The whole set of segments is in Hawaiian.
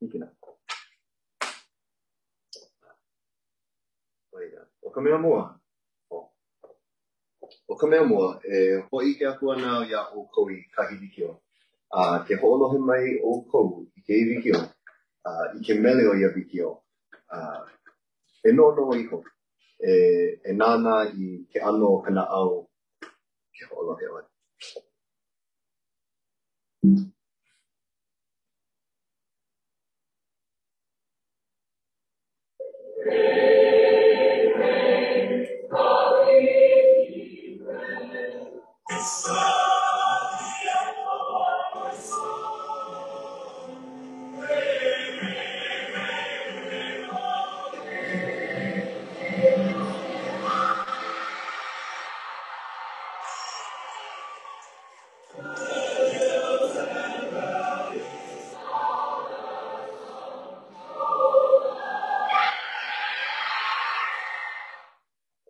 Hikina. ʻO ka mea mua, ʻo ka mea mua, e hōʻike aku ana au iā ʻoukou i kahi wikiō. A ke hoʻolohe mai ʻoukou i kēia wikiō, a i ke mele o ia wikiō, a e noʻonoʻo iho, e, e nānā i ke ʻano o ka naʻau ke hoʻolohe ʻoe.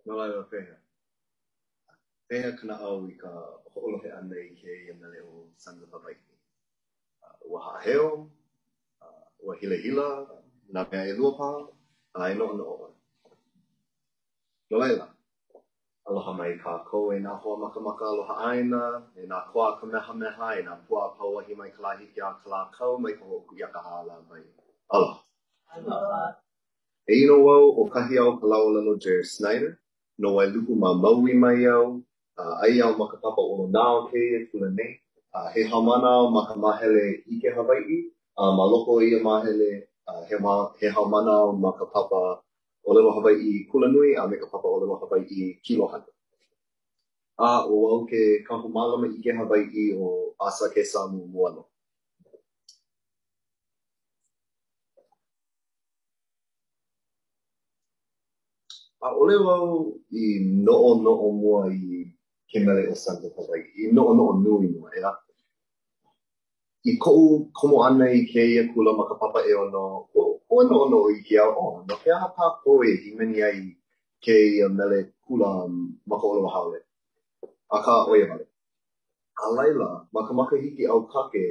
No laila, pehea? Pehea ka naʻau i ka hoʻolohe ʻana i kēia mele ʻo Sons of Hawaiʻi? Ua haʻaheo, ua hilahila, nā mea ʻelua paha, a e noʻonoʻo ʻoe. No laila, aloha mai kākou e nā hoa makamaka aloha ʻāina, e nā koa a Kamehameha, e nā pua a Pauahi mai Kalāhiki a Kalākau, mai ka hoʻokuʻi a ka hālāwai. Aloha. Aloha. Eia nō au ʻo Kahiaokalāʻōlelo Jared Snyder, no Wailuku ma Maui mai au, a aia au ma ka papa olonā o kēia kula nei. A he haumāna au ma ka māhele ʻIke Hawaiʻi, a ma loko o ia māhele, he he haumāna au ma ka papa ʻōlelo Hawaiʻi Kulanui a me ka Papa ʻōlelo Hawaiʻi Kilohana. A ʻo au ke kahu mālama ʻike Hawaiʻi o Asa Kesamu mua loa. ʻAʻole wau i noʻonoʻo mua i ke mele ʻo Sons of Hawaiʻi, i noʻonoʻo nui mua, ʻeā? I koʻu komo ʻana i kēia kula ma ka papa ʻeono, ua noʻonoʻo iki au, oh, no ke aha kākou e hīmeni ai i kēia mele kula ma ka ʻōlelo haole? Akā, ʻo ia wale. A laila, ma ka makahiki ʻAukake,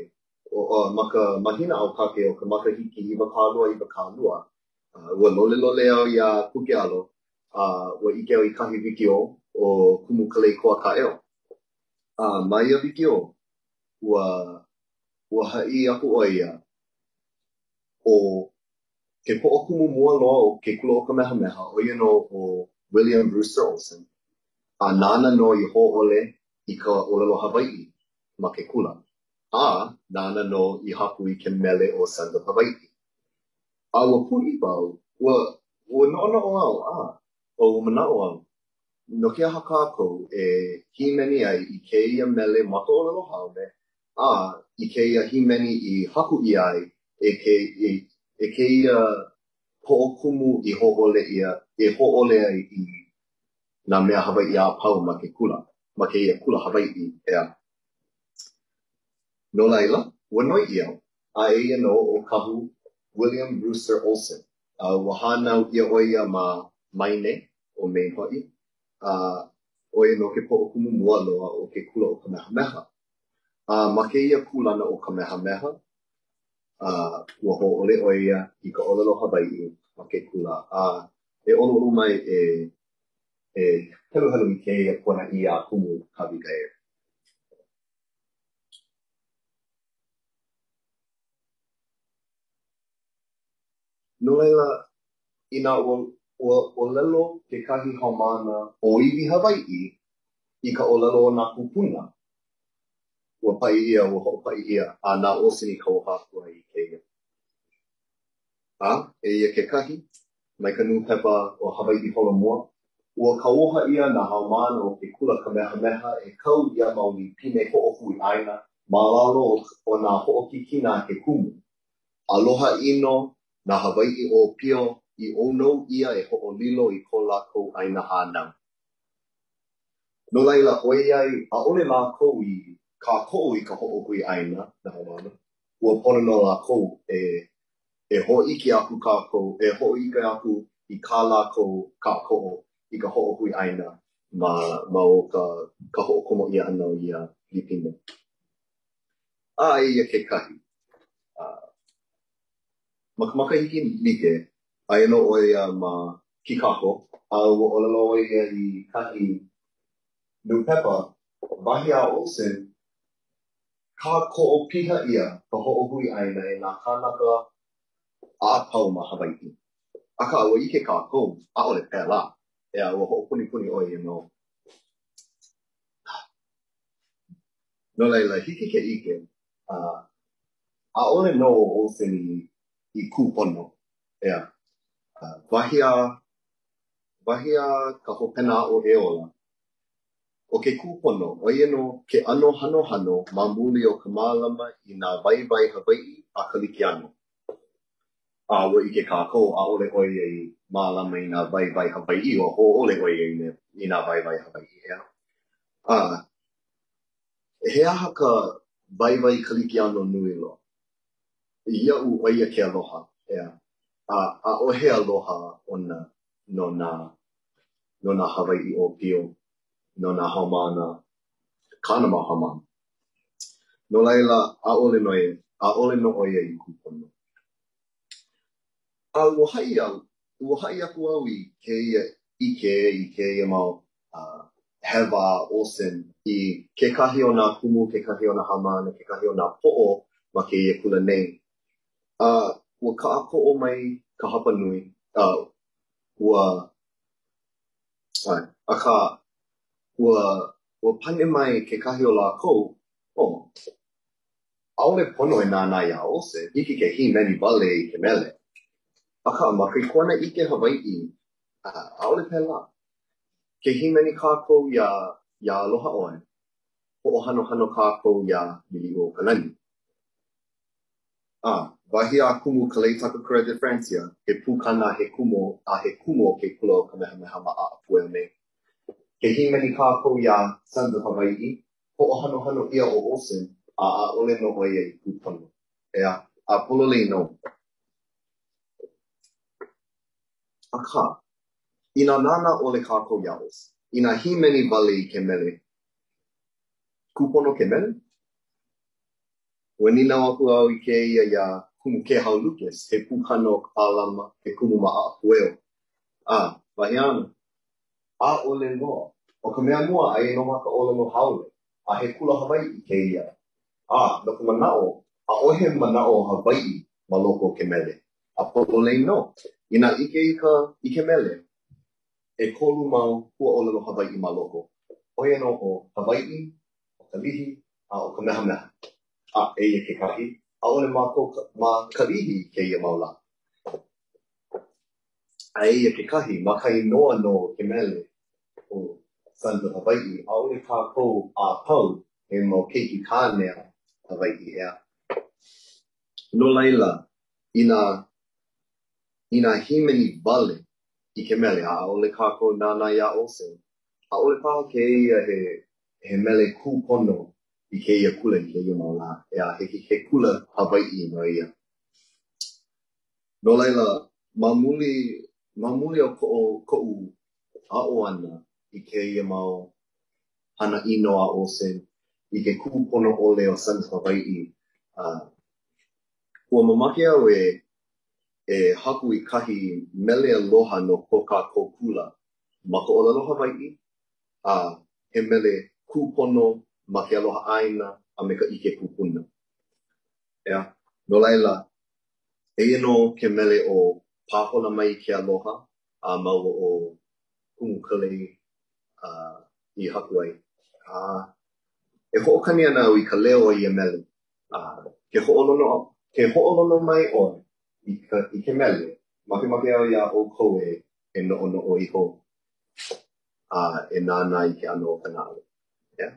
ma ka mahina ʻAukake o ka makahiki 2020, ua lolelole au iā Kuke Alo, a ua ʻike au i kahi wikiō o Kumu Kaleikoa Kaʻeo. A ma ia wikiō, ua, ua haʻi aku ʻo ia, ʻo ke poʻokumu mua loa o ke kula ʻo Kamehameha, ʻo ia nō ʻo William Brewster Olson, a nāna nō i hōʻole i ka ʻōlelo Hawaiʻi ma ke kula, a nāna nō i haku i ke mele ʻo Sons of Hawaiʻi. A ua pūʻiwa au, ua, ua noʻonoʻo au, a, ua manaʻo au, No ke aha kākou e hīmeni ai i kēia mele ma ka ʻōlelo haole, a i kēia hīmeni i haku ʻia ai e ke, e kēia poʻokumu i hōʻole ʻia, e hōʻole ai i nā mea Hawaiʻi a pau ma ke kula, ma kēia kula Hawaiʻi, ʻeā? No laila, ua noiʻi au, a eia nō ʻo Kahu William Brewster Olson, a ua hānau ʻia ʻo ia ma Maine, ʻo Maine hoʻi, a ʻo ia nō ke poʻokumu mua loa o ke kula ʻo Kamehameha. A ma kēia kūlana ʻo Kamehameha, a ua hōʻole ʻo ia i ka ʻōlelo Hawaiʻi ma ke kula, a e ʻoluʻolu mai e e heluhelu i kēia puanaʻī a Kumu Kāwika Ayre. No laila, inā ua, ua ʻōlelo kekahi haumāna ʻōiwi Hawaiʻi i ka ʻōlelo o nā kūpuna, ua paʻi ʻia, ua hoʻopaʻi ʻia, a na Olson i kauoha aku ai i kēia. A, eia kekahi, mai ka nūpepa ʻo Hawaiʻi Holomua, ua kauoha ʻia nā haumāna o ke kula Kamehameha e kau ia mau lipine hoʻohui ʻāina ma lalo o nā hoʻokikina a ke kumu, Aloha ʻino nā Hawaiʻi ʻōpio i ʻaunou ʻia e hoʻolilo i ko lākou ʻāina hānau. No laila, ʻoiai ʻaʻole lākou i kākoʻo i ka hoʻohui ʻāina, nā haumāna, ua pono nō lākou e e hōʻike aku kākou, e hōʻike aku i kā lākou kākoʻo i ka hoʻohui ʻāina ma ma o ka ka hoʻokomo ʻia ʻana o ia lipine. A eia kekahi. Ma ka makahiki like, aia nō ʻo ia ma Kikako, a ua ʻōlelo ʻo ia i kahi nūpepa, wahi a Olson, kākoʻo piha ʻia ka hoʻohui ʻāina e nā kānaka a pau ma Hawaiʻi. Akā, ua ʻike kākou, ʻaʻole pēlā. ʻEā, ua hoʻopunipuni ʻo ia nō. No laila, hiki ke ʻike, ʻaʻole nō ʻo Olson i kūpono, ʻeā. Wahi a, wahi a ka hopena aʻo E Ola, ʻo ke kūpono, ʻo ia nō ke ʻano hanohano ma muli o ka mālama i nā waiwai Hawaiʻi a Kalikiano. A ua ʻike kākou, ʻaʻole ʻo ia i mālama i nā waiwai Hawaiʻi, ua hōʻole ʻo ia i nā waiwai Hawaiʻi, ʻeā. A he aha ka waiwai Kalikiano nui loa? Iaʻu, ʻo ia ke aloha, ʻeā. A ʻaʻohe aloha ona no nā, no nā Hawaiʻi ʻōpio, no nā haumāna, kāna mau haumāna. No laila, ʻaʻole nō ia, ʻaʻole nō ʻo ia i kūpono. A ua haʻi au, ua haʻi aku au i kēia ʻike, i kēia mau hewa a Olson i kekahi o nā kumu, kekahi o nā haumāna, kekahi o nā poʻo ma kēia kula nei. A ua kākoʻo mai ka hapanui, a ua, ʻae, akā, ua, ua pane mai kekahi o lākou, oh, ʻaʻole pono e nānā iā Olson, hiki ke hīmeni wale i ke mele. Akā, ma ke kuanaʻike Hawaiʻi, ʻaʻole pēlā. Ke hīmeni kākou iā, iā Aloha ʻOe, hoʻohanohano kākou iā Liliʻuokalani. A, wahi a Kumu Kalei Takakura DeFrancia, he pūkana, he kumu, a he kumu o ke kula o Kamehameha ma ʻAʻapueo nei. Ke hīmeni kākou iā Sons of Hawaiʻi, hoʻohanohano ʻia ʻo Olson, a ʻaʻole nō ʻo ia i kūpono. ʻEā, a pololei nō. Akā, inā nānā ʻole kākou iā Olson, inā hīmeni wale i ke mele, kūpono ke mele? Ua nīnau aku au i kēia iā Kumu Kēhau Lucas, he pūkana o ka Pālama, he kumu ma ʻAʻapueo. A, wahi āna, ʻaʻole loa. ʻO ka mea mua, aia nō ma ka ʻōlelo haole, a he kula Hawaiʻi kēia. A, no ka manaʻo, ʻaʻohe manaʻo Hawaiʻi ma loko o ke mele. A pololei nō. Inā ʻike i ka i ke mele, ʻekolu mau huaʻōlelo Hawaiʻi ma loko. ʻO ia nō ʻo Hawaiʻi, ʻo Kalihi, a ʻo Kamehameha. A, eia kekahi, ʻaʻole mākou ma Kalihi i kēia mau lā. A eia kekahi, ma ka inoa nō o ke mele ʻo Sons of Hawaiʻi, ʻaʻole kākou a pau he mau keiki kāne a Hawaiʻi, ʻeā. No laila, inā, inā hīmeni wale i ke mele, a ʻaʻole kākou nānā iā Olson, ʻaʻole paha kēia he, he mele kūpono i kēia kula i kēia mau lā, ʻeā, he, he kula Hawaiʻi nō ia. No laila, ma muli, ma muli o koʻu, koʻu aʻo ʻana i kēia mau hana ʻino a Olson i ke kūpono ʻole o Sons of Hawaiʻi, uh, ua mamake au e, e haku i kahi mele aloha no ko kākou kula ma ka ʻōlelo Hawaiʻi, a he mele kūpono ma ke aloha ʻāina a me ka ʻike kupuna. ʻEā? No laila, eia nō ke mele ʻo Pāhola Mai Ke Aloha a māua ʻo Kumu Kalei i haku ai. A e hoʻokani ana au i ka leo o ia mele. A ke hoʻolono, ke hoʻolono mai ʻoe i ka, i ke mele, makemake au iā ʻoukou e e noʻonoʻo iho a e nānā i ke ʻano o ka naʻau. ʻEā?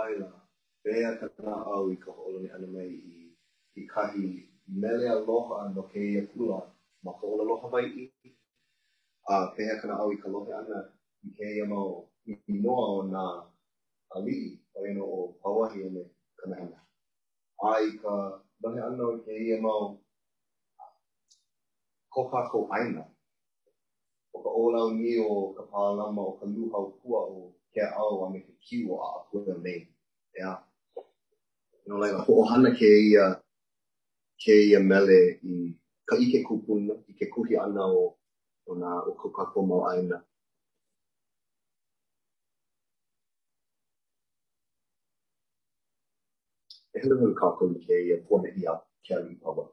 laila, pehea ka naʻau i ka hoʻololi ʻana mai i i kahi mele aloha no kēia kula ma ka ʻōlelo Hawaiʻi? A pehea ka naʻau i ka lohe ʻana i kēia mau inoa o nā aliʻi, ʻo ia nō ʻo Pauahi a me Kamehameha? A i ka lohe ʻana o kēia mau ko kākou ʻāina, ʻo ka ʻōlau niu, ʻo ka pālama, ʻo ka lūhau pua, ʻo Keaʻau a me ke kiu o ʻAʻakuea nei, ʻeā. No laila, hoʻohana kēia, kēia mele i ka ʻike kupuna, i ke kuhi ʻana o, o nā, o ko kākou mau ʻāina. E heluhelu kākou i kēia puanaʻī a ke aliʻi Pauahi.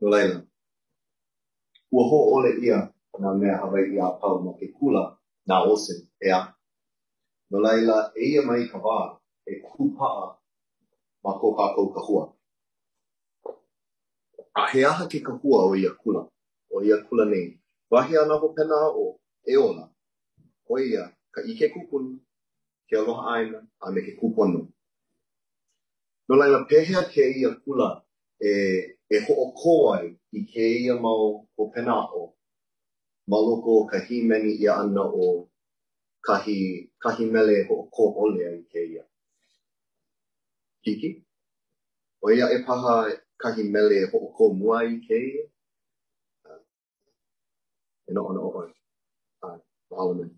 No laila, ua hōʻole ʻia nā mea Hawaiʻi a pau ma ke kula na Olson, ʻeā? No laila, eia mai ka wā e kūpaʻa ma ko kākou kahua. A he aha ke kahua o ia kula, o ia kula nei? Wahi a nā hopena aʻo e ola, ʻo ia ka ʻike kupuna, ke aloha ʻāina, a me ke kūpono. No laila, pehea kēia kula e e hoʻokō ai i kēia mau hopena aʻo ma loko o ka hīmeni ʻia ʻana o kahi kahi mele e hoʻokō ʻole ai kēia? Hiki? ʻO ia aʻe paha kahi mele e hoʻokō mua ai kēia? E noʻonoʻo ʻoe. ʻAe, mahalo nui.